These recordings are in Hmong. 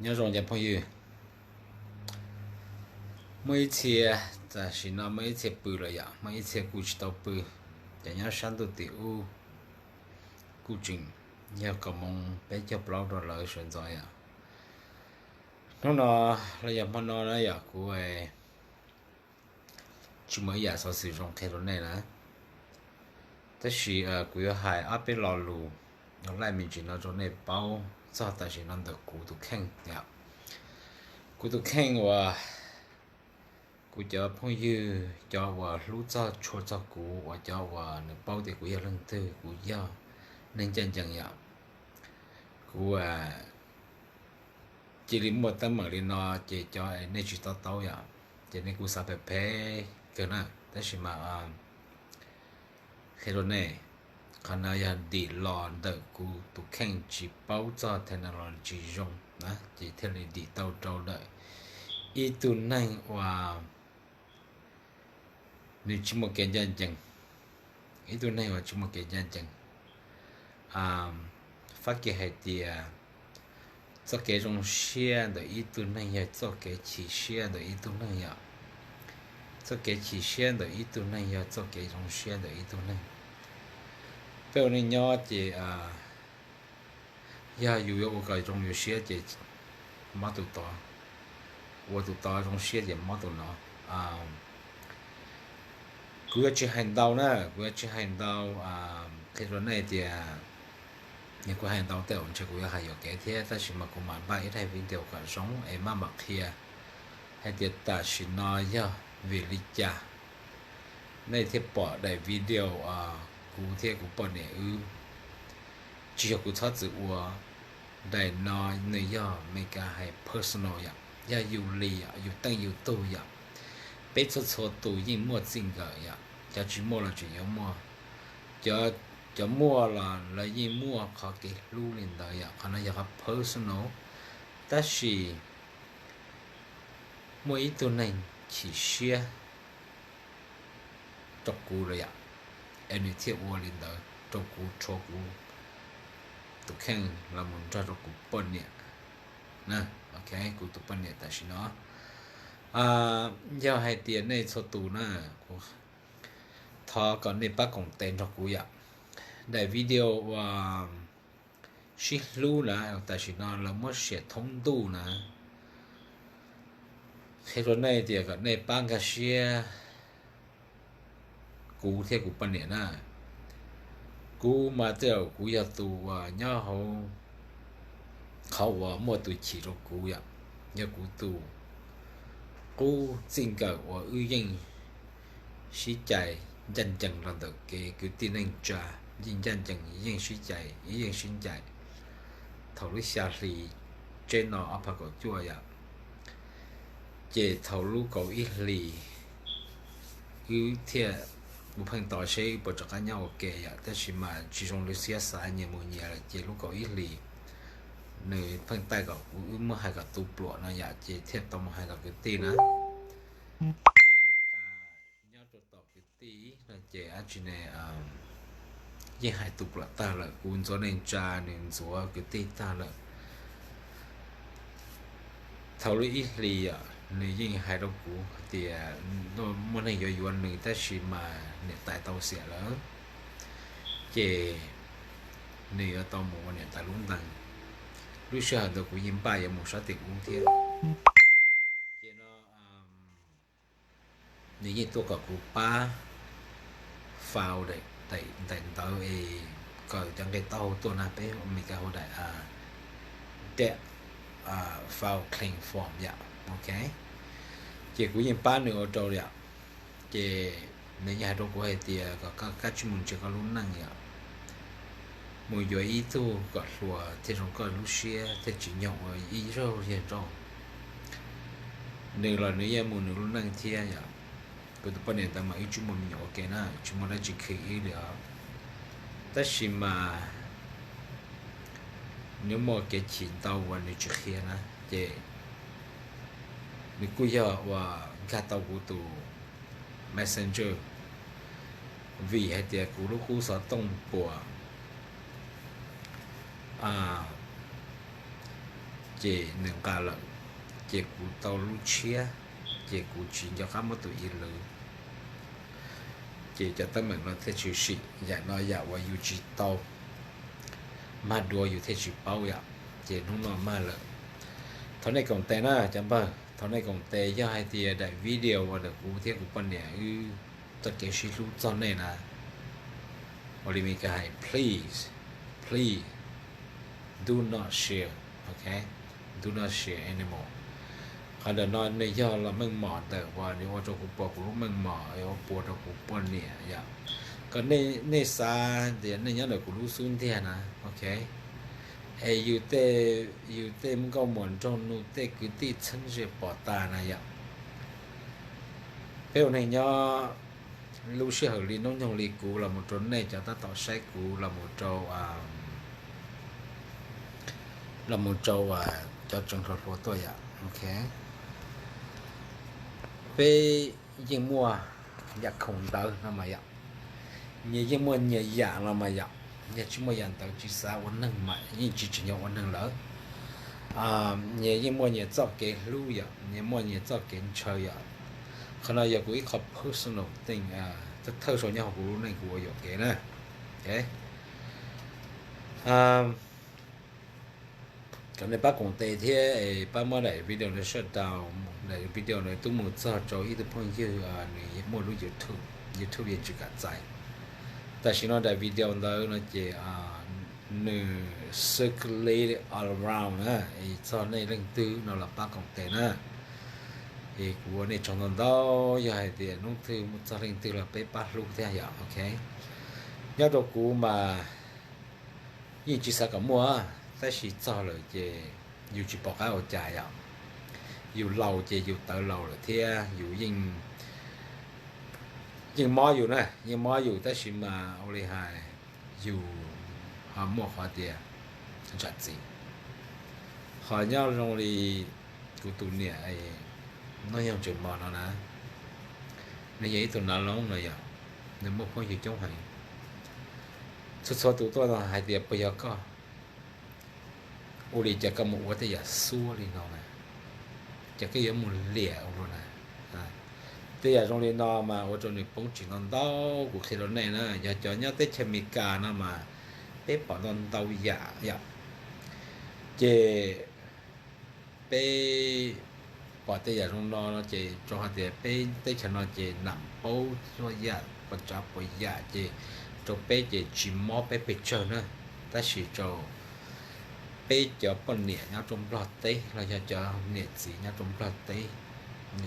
Nyob zoo cov phooj ywg, muaj ib txhia, tam sim no muaj ib txhia pw lawm yom, muaj ib txhia kuj tsis tau pw, ces nyob sab ntuj tim ub kuj tseem yog kaum moos peb caug plaub rau lawv sawv ntxov yom. Hnub no los yog hmo no na yom, kuv tsis muaj ib yam xov xwm zoo qhia rau nej na, tab sis kuv yuav hais ob peb lo lus laij me ntsis no rau nej paub txog tam sim no ntawm kuv tus kheej yom. Kuv tus kheej uas kuv cov phooj ywg, cov uas hlub txog tshua txog kuv, uas cov uas nws paub tias kuv yog leej twg, kuv yog neeg ncaj ncees yom. Kuv cia li muaj teeb meem li no, ces cov nej tsis to taub yom, ces nej kuj xav phem phem kawg na, tab sis mas qhia rau nej, qhov no yog dim los ntawm kuv tus kheej tsis paub txog technology zoo na, ces thiaj li dim tau rau ntawm ib tug neeg uas nws tsis muaj kev ncaj ncees, ib tug neeg uas tsis muaj kev ncaj ncees. Fab kis hais tias txoj kev zoo siab ntawm ib tug neeg yog txoj kev chim siab ntawm ib tug neeg yom. Txoj kev chim siab ntawm ib tug neeg yog txoj kev zoo siab ntawm ib tug neeg. Peb ua neej nyob ces yog yus yuav ua kom zoo yus siab ces mob tus tod, ua tus tod zoo siab ces mob tus no. Kuv yuav tsis hais ntau na, kuv yuav tsis hais ntau, qhia rau nej tias yog kuv hais ntau tej zaum ntshe kuv yuav hais yuam kev thiab, tab sis mas kuv mam npaj ib daim video kom zoo es maj mam qhia hais tias tam sim no yog vim li cas nej thiaj pom daim video kuv thiab kuv poj niam wb. Tsis yog kuv txhob txwm ua, daim no nws yog Meskas hais personal yom, yog yus li yom, yus teej yus tug yom. Peb txhua txhua tus yeej muaj txij nkawm yom, cov tsis muaj los tseem yuav muaj, cov muaj los lawv yeej muaj qhov kev hlub li ntawd yom. Qhov no yog qhov personal, tab sis muaj ib tug neeg chim siab rau kuv lawm yom, es nws thiaj ua li ntawd rau kuv, rhuav kuv tus kheej los mus nrog rau kuv poj niam na. Ok, kuv tus poj niam tam sim no, yog hais tias nej txhua tus na, kuv thov kom nej pab koom tes nrog kuv yom. Daim video uas sib hlub na, tam sim no lawv muab share thoob ntuj na, qhia rau nej tias kom nej pab nkag siab kuv thiab kuv poj niam na. Kuv mas tej zaum kuv yog tus uas nyob hauv qhov uas muaj tus chim rau kuv yom, yog kuv tus qub txij nkawm uas wb yeej sib cais ncaj ncees los ntawm kev kwv tij neej tsa, yeej ncaj ncees, yeej sib cais, yeej sib ncaim thaum lub xya hlis tseb no ob phav kaum cuaj yom. Ces thaum lub kaum ib hlis wb thiaj, kuv pheej tos seb wb puas rov qab nyob ua ke yom, tab sis mas tsis zoo li siab xav, nyias mus nyias lawm, ces lub kaum ib hlis nws pheej taij kom kuv, wb muab hais kom tu pluam no yom, ces thiaj tau mus hais tom kwv tij na. Ces nyob rau tom kwv tij no ces dab tsi ne, yeej hais tu pluam tag lawm, kuv ntxuav neej tsa, nws ntxuav kwv tij tag lawm. Thaum lub ib hlis yom, nws yeej hais rau kuv tias muaj neeg yuav yuav nws tab sis mas niam tais tau xiam lawm, ces nws yuav tau mus ua niam tais lub ntees. Lub sij hawm ntawd kuv yeej npaj yuav mus sab tim ub thiab. Ces no nws yeej tuaj kom kuv pab fau daim ntawv es kawm cov nqe taub hau tuaj na, peb Meskas hu daim debt file claim form yom. Ok, ces kuv yeej pab nws ua rau yom. Ces nws yeej hais rau kuv hais tias kom koj kav tsij mus ntsia koj lub neej yom, mus yuav ib tug kom hluas thiaj zoo koj lub siab thiaj tsim nyog ua ib zaug yawg nrauj. Nws los nws yeej mus nws lub neej thiab yom. Kuv tus poj niam ntawd mas wb tsis muaj me nyuam ua ke na, tsis muaj dab tsi khi wb li os. Tab sis mas nws muaj kev chim ntau uas nws tsis qhia na, ces nws kuj yog uas nkag tau kuv tus Messenger, vim hais tias kuv lub qub xov tooj puas ces nws nqa lawm, ces kuv tau lub tshiab, ces kuv tsis nco qab muab tus i lwv, ces cov teeb meem no thiaj tshwm sim. Yam no yam uas yus tsis tau mag dua yus thiaj tsis paub yom, ces hnub no mag lawm. Thov nej koom tes na cov npawg, thov nej koom tes. Yog hais tias daim video uas ntawm kuv thiab kuv poj niam wb txoj kev sib hlub txog nej na, ua li Mis Kas hais, please, please do not share, ok, do not share anymore. Qhov ntawm no nws yog los meej mom ntawm uas nws ua rau kuv puas kuv lub meej mom, ua puas rau kuv poj niam yom. Kom nej xav tias nej nyob ntawm kuv lub xub ntiag na, ok, es yus tej, yus tej nkauj muam nraug nus tej kwv tij txheeb ze pom tas na yom. Peb ua neeg nyob lub sij hawm li hnub nyoog li kuv los mus rau nej cov tab tom saib kuv los mus rau, los mus rau cov tseem hluas hluas tuaj yom, ok. Peb yeej muaj yam khoom ntawd no mas yom, nyias yeej muaj nyias yam no mas yom. Yog tsis muaj yam ntawd tsis xav ua neeg mas yeej tsis tsim nyog ua neeg lawm. Nyias yeej muaj nyias txoj kev hlub yom, nyias muaj nyias txoj kev ntshaw yom. Qhov no yog kuv ib qho personal thing, thawj thawj zaug nyob hauv kuv lub neej kuv ua yuam kev na. Kom nej pab koom tes thiab es pab muab daim video no shut down, daim video no twb mus txog rau ib tug phooj ywg, nws muaj lub YouTube, YouTube yeej tsis kam txais. Tam sim no daim video ntawd no ces nws circulate all around na, es txog nej leej twg no los pab koom tes na. Es kuv ua nej tsaug ntau ntau, yog hais tias hnub twg mus txog leej twg los peb pab hlub thiab yom, ok. Nyob rau kuv mas yeej tsis xav kom muaj, tab sis txog lawm ces yus tsis pom qab ua cas yom. Yus laus ces yus tawv laus lawm thiab yus yeej, yeej mob yus na, yeej mob yus tab sis mas ua li hais yus ho muaj qhov tias zam txim. Ho nyob zoo li kuv tus niam Nub Yoog Tseem Mos no na, nws yog ib tug nav loob no yom, nws muaj phooj ywg coob heev. Txhua txhua tus tuaj no hais tias puas yog koj, ua li cas koj mus ua tej yam xuab li no na, ces koj yuav mus liam ua luaj na. Tej yam zoo li no mas ua rau nws poob tsis ntau ntau. Kuv qhia rau nej na, yog cov nyob teb chaws Amelikas no mas peb pom ntau ntau yam yom. Ces peb pom tej yam zoo no no ces rau hais tias peb teb chaws no ces nam paub txhua yam puas tsav puas yam ces rau peb ces tsis mob peb pes tsawg na. Tab sis rau peb cov poj niam nyob rau Nplog teb los yog cov niam txiv nyob rau Nplog teb,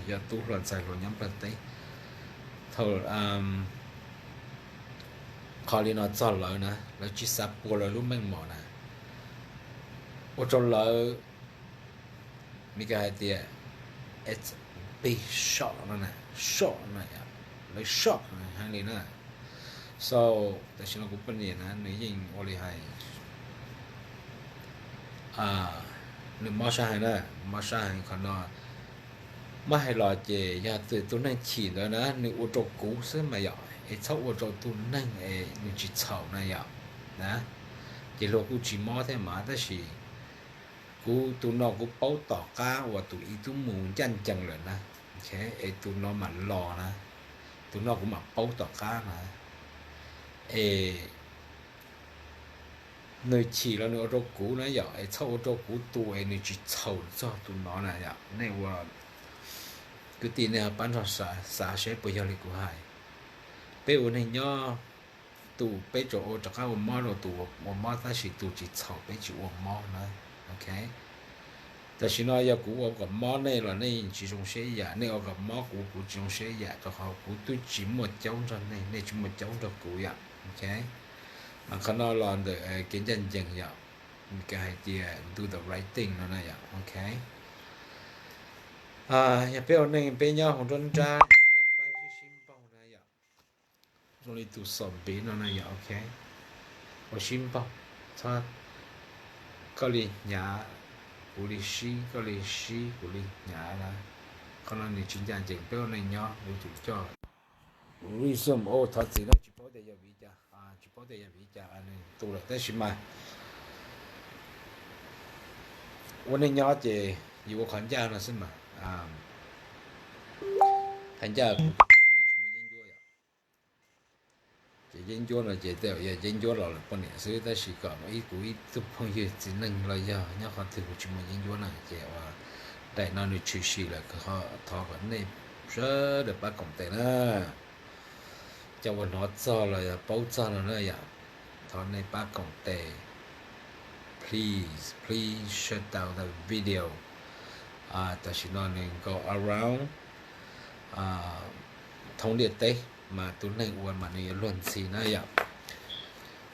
yog tub hluas ntxhais hluas nyob Nplog teb, thaum qhov li no txog lawv na, lawv tsis xav pua lawv lub meej mom na, ua rau lawv, Mis Kas hais tias it's big shock no na, shock na, lawv shock heev li na. So tam sim no kuv poj niam na nws yeej ua li hais, nws mob sab heev na, mob sab heev qhov no. Muab hais los ces yog tus neeg chim ntawd na nws ua rau kuv xwb mas yom, es txhob ua rau tus neeg es nws tsis txhaum na yom. Na, ces luag kuj tsis mob thiab mas tab sis kuv tus no kuv paub tom qab uas tus ib tub mus ncaj ncees lawm na, es tus no mam los na, tus no kuv mam paub tom qab na. Es nws chim los nws ua rau kuv na yom, es txhob ua rau kuv tus es nws tsis txhaum txog tus no na yom. Nej ua kwv tij nej ho pab nrog xav seb puas yog li kuv hais. Peb ua neeg nyob, tus peb tsuas ua rov qab ua mob rau tus ua mob tab sis tus tsis txhaum peb tsis ua mob na, ok. Tam sim no yog kuv ua kom mob nej los nej tsis zoo siab yam, nej ua kom mob kuv kuv tsis zoo siab yam, rau qhov kuv twb tsis muaj caub nrog nej, nej tsis muaj caub nrog kuv yom, ok. Mas qhov no los ntawm kev ncaj ncees yom, Mis Kas hais tias do the right thing no na yom, ok. Yog peb ua neeg peb nyob hauv nruab nrab, peb faib sib sib npaug na yom, zoo li tus xom npiv no na yom, ok. Ua sib npaug, txhob, koj li hnyav kuv li sib, koj li sib kuv li hnyav na. Qhov no nws tsis ncaj ncees peb ua neeg nyob, yuav tsum coj reason. Thov txim na, tsis paub tias yog vim cas, tsis paub tias yog vim cas nws tu lawm tab sis mas Ua neej nyob ces yus ua qhov ncaj no xwb mas. Qhov ncaj kuv tsis muaj yeeb ncuab yom. Ces yeeb ncuab no ces tej zaum yog yeeb ncuab los lawm poj niam xwb, tab sis kom ib kuv ib tug phooj ywg txiv neej los yog nyob qhov twg kuv tsis muaj yeeb ncuab na, ces ua daim no nws tshwm sim lawm, thov kom nej sawv daws pab koom tes na. Cov uas hnov txog los yog paub txog no na yom, thov nej pab koom tes. Please, please share the video. Tam sim no nws go around thoob ntiaj teb, mas tus neeg ua mas nws yuav luag ntxhi na yom.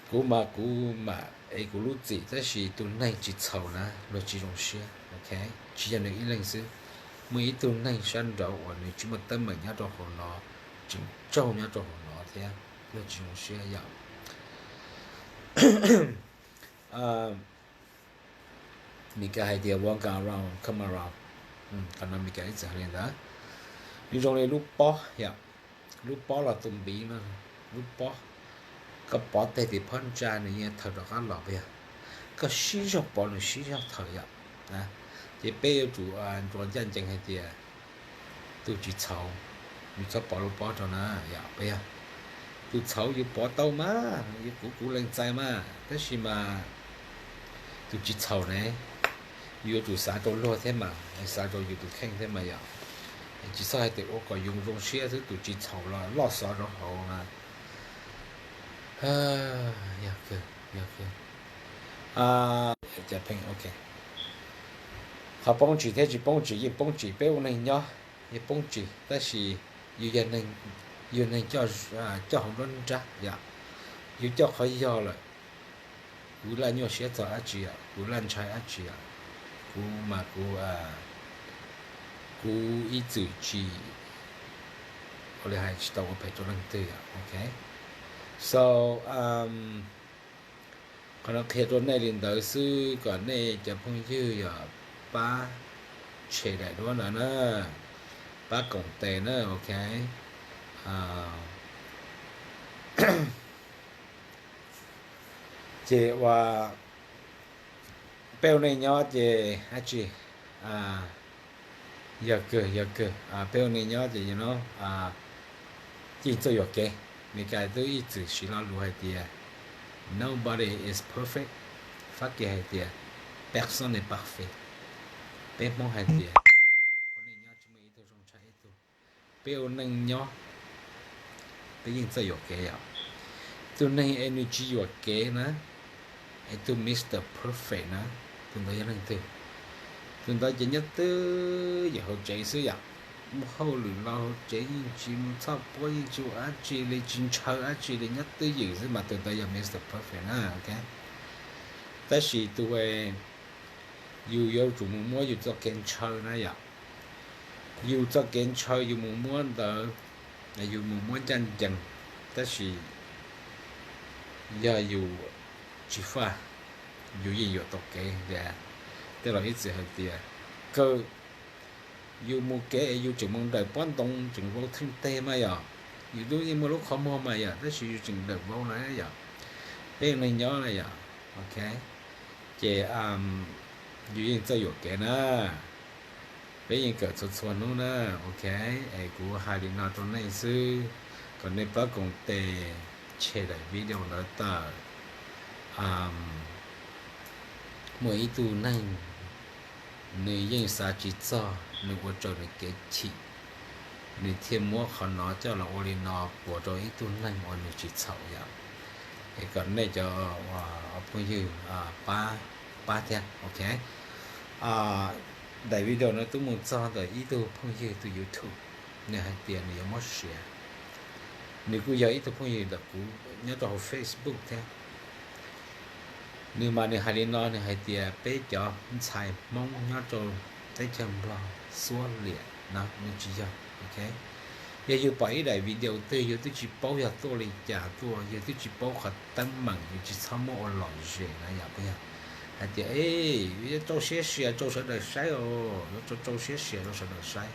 Kuv mas kuv mam ev kuv lub txim, tab sis tus neeg tsis txhaum na luag tsis zoo siab, ok? Tsis yog nws ib leeg xwb, muaj ib tug neeg sab nraud uas nws tsis muaj teeb meem nyob rau hauv no, tseem tsaug nyob rau hauv no thiab, luag tsis zoo siab yom. Meskas hais tias walk around, come around, qhov no Meskas ib txwm hais li ntawd. Nws zoo li lub pob yom, lub pob los tus npiv no, lub pob. Koj pov teg tim phab ntsa nws yeej thawm rov qab los puas yog? Koj sib zog pov nws sib zog thawm yom. Ces peb yuav tsum ntsuas ncaj ncees hais tias tus tsis txhaum, yus txhob pov lub pob rau na yom, puas yog? Tus txhaum yus pov tau mas, yus kuv kuv lees txais mas, tab sis mas tus tsis txhaum ne, yus yuav tsum xav rau luag thiab mas, xav rau yus tus kheej thiab mas yom. Tsis txhob hais tias ua kom yus zoo siab xwb, tus tsis txhaum los loj xov rau hauv na. Yog kawg, yog kawg. Qhov poob tsis thiab tsis poob tsis yeej poob tsis, peb ua neeg nyob yeej poob tsis, tab sis yus yog neeg coj hauv nruab nrab yom, yus coj qhov yog lawm. Kuv laj nyuaj siab txog dab tsi yom, kuv laj ntshai dab tsi yom, kuv mas kuv, kuv ib txwm tsis, ua li hais tsis tau ua phem rau leej twg yom, ok. So qhov no qhia rau nej li ntawd xwb kom nej cov phooj ywg yog pab share daim duab ntawd na, pab koom tes na, ok. Ces ua peb ua neej nyob ces dab tsi, yog kawg, yog kawg, peb ua neej nyob ces you know, yeej txawj yuam kev. Meskas twb ib txwm siv lo lus hais tias nobody is perfect, Fab Kis hais tias personne n'est parfait. Peb Hmoob hais tias ua neej nyob tsis muaj ib tug zoo tshaj ib tug. Peb ua neej nyob peb yeej txawj yuam kev yom. Tus neeg es nws tsis yuam kev na, es tus Mister Perfect na, tus ntawd yog leej twg? Tus ntawd ces nyob twj ywm hauv tsev xwb yom. Mus hauj lwm los hauv tsev yeej tsis mus txhoj puab, yeej tsis ua dab tsi li, tsis ntshaw dab tsi li, nyob twj ywm xwb mas tus ntawd yog Mister Perfect na, ok. Tab sis tus yus yuav tsum mus muab yus txoj kev ntshaw na yom. Yus txoj kev ntshaw yus mus muab ntawd, yus mus muab ncaj ncees, tab sis yog yus tsis faj, yus yeej yuam tau kev tias, tej laus ib txwm hais tias, kawg yus mus kev es yus tseem mus nrawm pob ntoo tseem vau theej teg mas yom. Yus twb yeej muaj lub qhov muag mas yom, tab sis yus tseem nrawm vau na yom. Peb neeg nyob na yom, ok. Ces yus yeej txawj yuam kev na. Peb yeej kawm txhua txhua hnub na, ok. Es kuv hais li no rau nej xwb, kom nej pab koom tes, share daim video ntawd tawm. Muaj ib tug neeg, nws yeej xav tsis txog, nws ua raws nws kev chim, nws thiaj muab qhov no coj los ua li no puas rau ib tug neeg uas nws tsis txhaum yom. Es kom nej cov phooj ywg pab, pab thiab, ok. Daim video no twb mus txog ntawm ib tug phooj ywg tus YouTube, nws hais tias nws yuav muab share. Nws kuj yog ib tug phooj ywg ntawm kuv nyob rau hauv Facebook thiab. Nws mas nws hais li no, nws hais tias peb cov ntxhais Hmoob nyob rau teb chaws Nplog xuab liam no, nws tsis yog, ok. Yog yus pom ib daim video twg yus twb tsis paub yog tuaj li cas tuaj, yus twb tsis paub qhov teeb meem, yus tsis txhob muab ua lom zem na yom, puas yog? Hais tias, e, yuav rau siab sia rau sawv daws saib os, yuav rau siab sia rau sawv daws saib.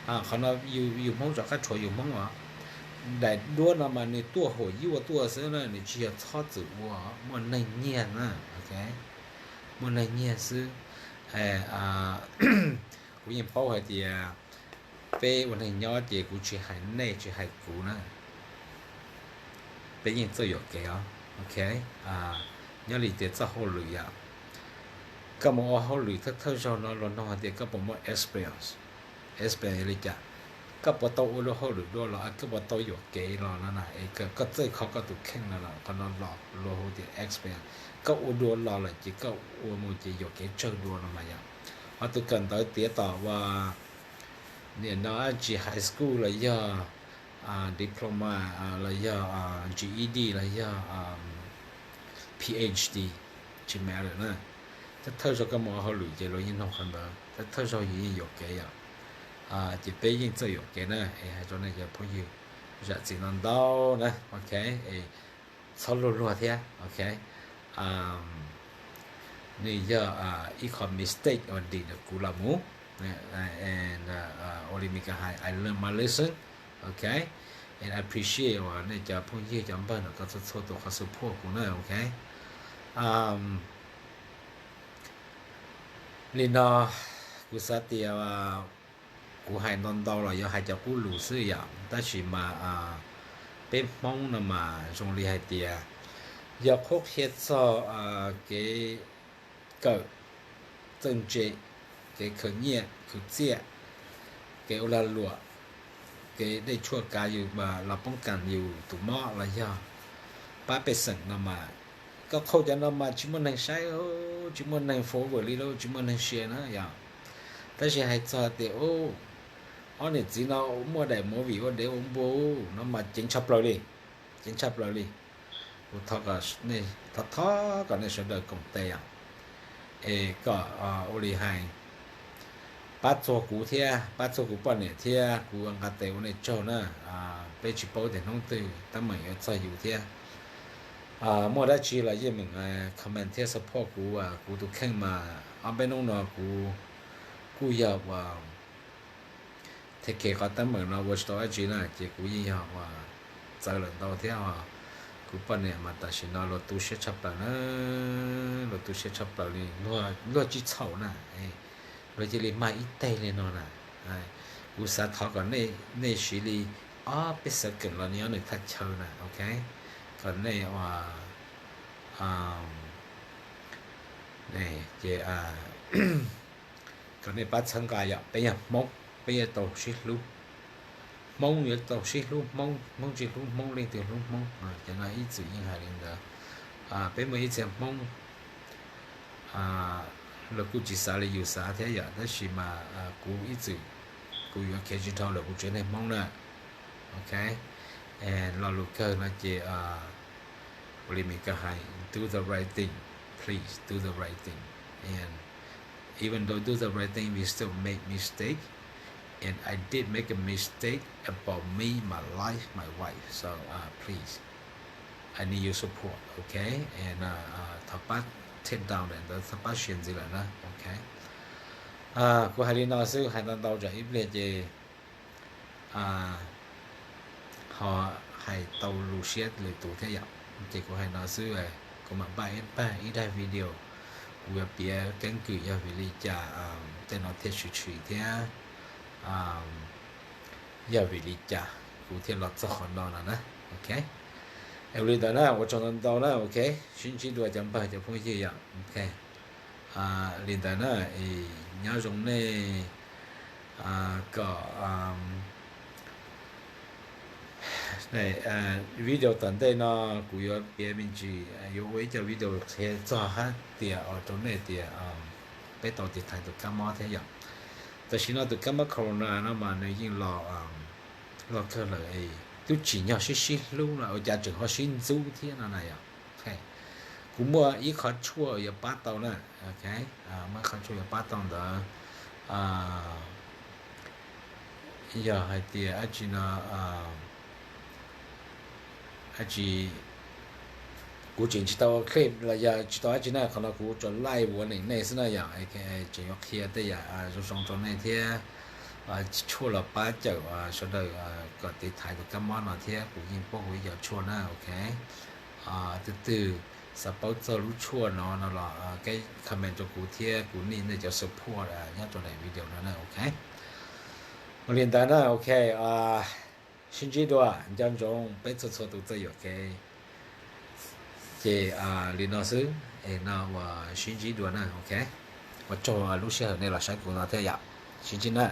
Qhov no yus Hmoob rov qab rhuav yus Hmoob os. Daim duab no mas nws tuaj hum yuaj tuaj xwb na, nws tsis yog txhob txwm ua, muaj neeg nyiag na, ok. Muaj neeg nyiag xwb. Kuv yeej paub hais tias peb ua neeg nyob ces kuv tsis hais nej tsis hais kuv na, peb yeej txawj yuam kev os, ok. Nyob li tias txoj hauj lwm yom, koj mus ua hauj lwm thawj thawj zaug no luag nug hais tias koj puas muaj experience. Experience li cas? Koj puas tau ua dua hauj lwm dua los, koj puas tau yuam kev los no na, es koj txawj kho koj tus kheej no los, qhov no los luag hu tias experience. Koj ua dua los lawm ces koj ua mus ces yuam kev tsawg dua no mas yom. Ho tus kawm ntawv tiav tom uas nim no tsis high school los yog diploma los yog G E D los yog P H D, tsis matter na. Thawj thawj zaug koj mus ua hauj lwm ces luag yeej nug qhov ntawd, thawj thawj zaug yus yeej yuam kev yom. Ces peb yeej txawj yuam kev na, es hais rau nej cov phooj ywg zam txim ntau ntau na, ok. Txhob luag luag thiab, ok. Nws yog ib qho mistake uas dim ntawm kuv los mus. Ua li Mis Kas hais, I learn my lesson, ok. And I appreciate uas nej cov phooj ywg cov npawg no ko txhua txhua tus qhov support kuv na, ok. Li no, kuv xav tias kuv hais ntau ntau los yuav hais cov qub lus xwb yom, tab sis mas peb Hmoob no mas zoo li hais tias yog qhuab qhia txog kev kawm, txawj ntse, kev khwv nyiaj khwv txiaj, kev ua lag luam, kev dej tshuaj kav yus los poob kas yus tus mob los yog pab pej xeem no mas, koj qhau cov no mas tsis muaj neeg saib, tsis muaj neeg forward li lauj, tsis muaj neeg share na yom. Tab sis hais txog tias ob niam txiv no muaj daim movie ua dev ua npua no mas ceev tshaj plaws li, ceev tshaj plaws li. Kuv thov, thov kom nej sawv daws koom tes os, es kom ua li hais pab txuag kuv thiab pab txuag kuv poj niam thiab, kuv nqa tes ua nej tsaug na. Peb tsis paub tias hnub twg teeb meem yuav txog yus thiab. Muaj dab tsi los yeej meem comment thiab support kuv, kuv tus kheej mas ob peb hnub no kuv kuj yog uas take care qhov teeb meem no ua tsis tau dab tsi na, ces kuv yeej yog uas txawv lawm ntau thiab os. Kuv poj niam mas tam sim no luag tu siab tshaj plaws na, luag tu siab tshaj plaws li, luag tsis txhaum na, luag cia li mag ib teg li no na. Kuv xav thov kom nej siv li ob peb second los nyob nws thaj chaw na, ok, kom nej ua, ces kom nej pab txhawb nqa yom, peb yog Hmoob, peb yuav tau sib hlub. Hmoob yuav tau sib hlub Hmoob, Hmoob tsis hlub Hmoob leej twg hlub Hmoob? Cov no ib txwm yeej hais li ntawd. Peb muaj ib txhia Hmoob, luag kuj tsis xav li yus xav thiab yom, tab sis mas kuv ib txwm, kuv yuav khiav tsis dhau lawm kuv tsev neeg Hmoob na. Ok, lo lus kawg no ces ua li Mis Kas hais, do the right thing, please do the right thing. And even though do the right thing, we still make mistake. And I did make a mistake about me, my life, my wife. So please, I need your support, ok? And thov pab take down ntawd, thov pab share ntxiv lawm na, ok? Kuv hais li no xwb, hais ntau ntau tsam ib pliag ces ho hais tau lus siab lwm tus thiab yom. Ces kuv hais no xwb, kuv mam npaj ib, npaj ib daim video, kuv yuav piav keeb kwm yog vim li cas tej no thiaj tshwm sim thiab yog vim li cas kuv thiaj los txog qhov no no na, ok. Ua li ntawd na, ua tsaug ntau ntau na, ok. Sib ntsib dua cov npawg cov phooj ywg yom, ok. Li ntawd na, nyob zoo nej, kom video tom ntej no kuv yuav piav me ntsis, yuav ua ib co video qhia txog hab tias rau nej tias peb tau tiv thaiv tus kab mob thiab yom. Tam sim no tus kab mob corona no mas nws yeej los, los kawg lawm, twb tsim nyog sib sib hlub no ua cas tseem ho sib ntxub thiab no na yom. Kuv muaj ib qhov tshuaj yuav pab tau na, ok, muaj ib qhov tshuaj yuav pab tau ntawd. Yog hais tias dab tsi no, dab tsi, kuv tseem tsis tau clip los yog tsis tau dab tsi na, qhov no kuv tsuas live ua neej nej xwb na yom, tseem yuav qhia tej yam zoo zoo rau nej thiab. Tshuaj los pab cawm sawv daws kom tiv thaiv tus kab mob no thiab, kuv yeej paub kuv ib co tshuaj na, ok. Tus twg xav paub txog lub tshuaj no no los comment rau kuv thiab kuv need nej cov support nyob rau daim video no na, ok. Ua li ntawd na, ok, sib ntsib dua, nco ntsoov peb txhua txhua tus txawj yuam kev. Ces li no xwb, es no ua sib ntsib dua na, ok. Ua tsaug lub sij hawm nej los saib kuv no thiab yom, sib ntsib na.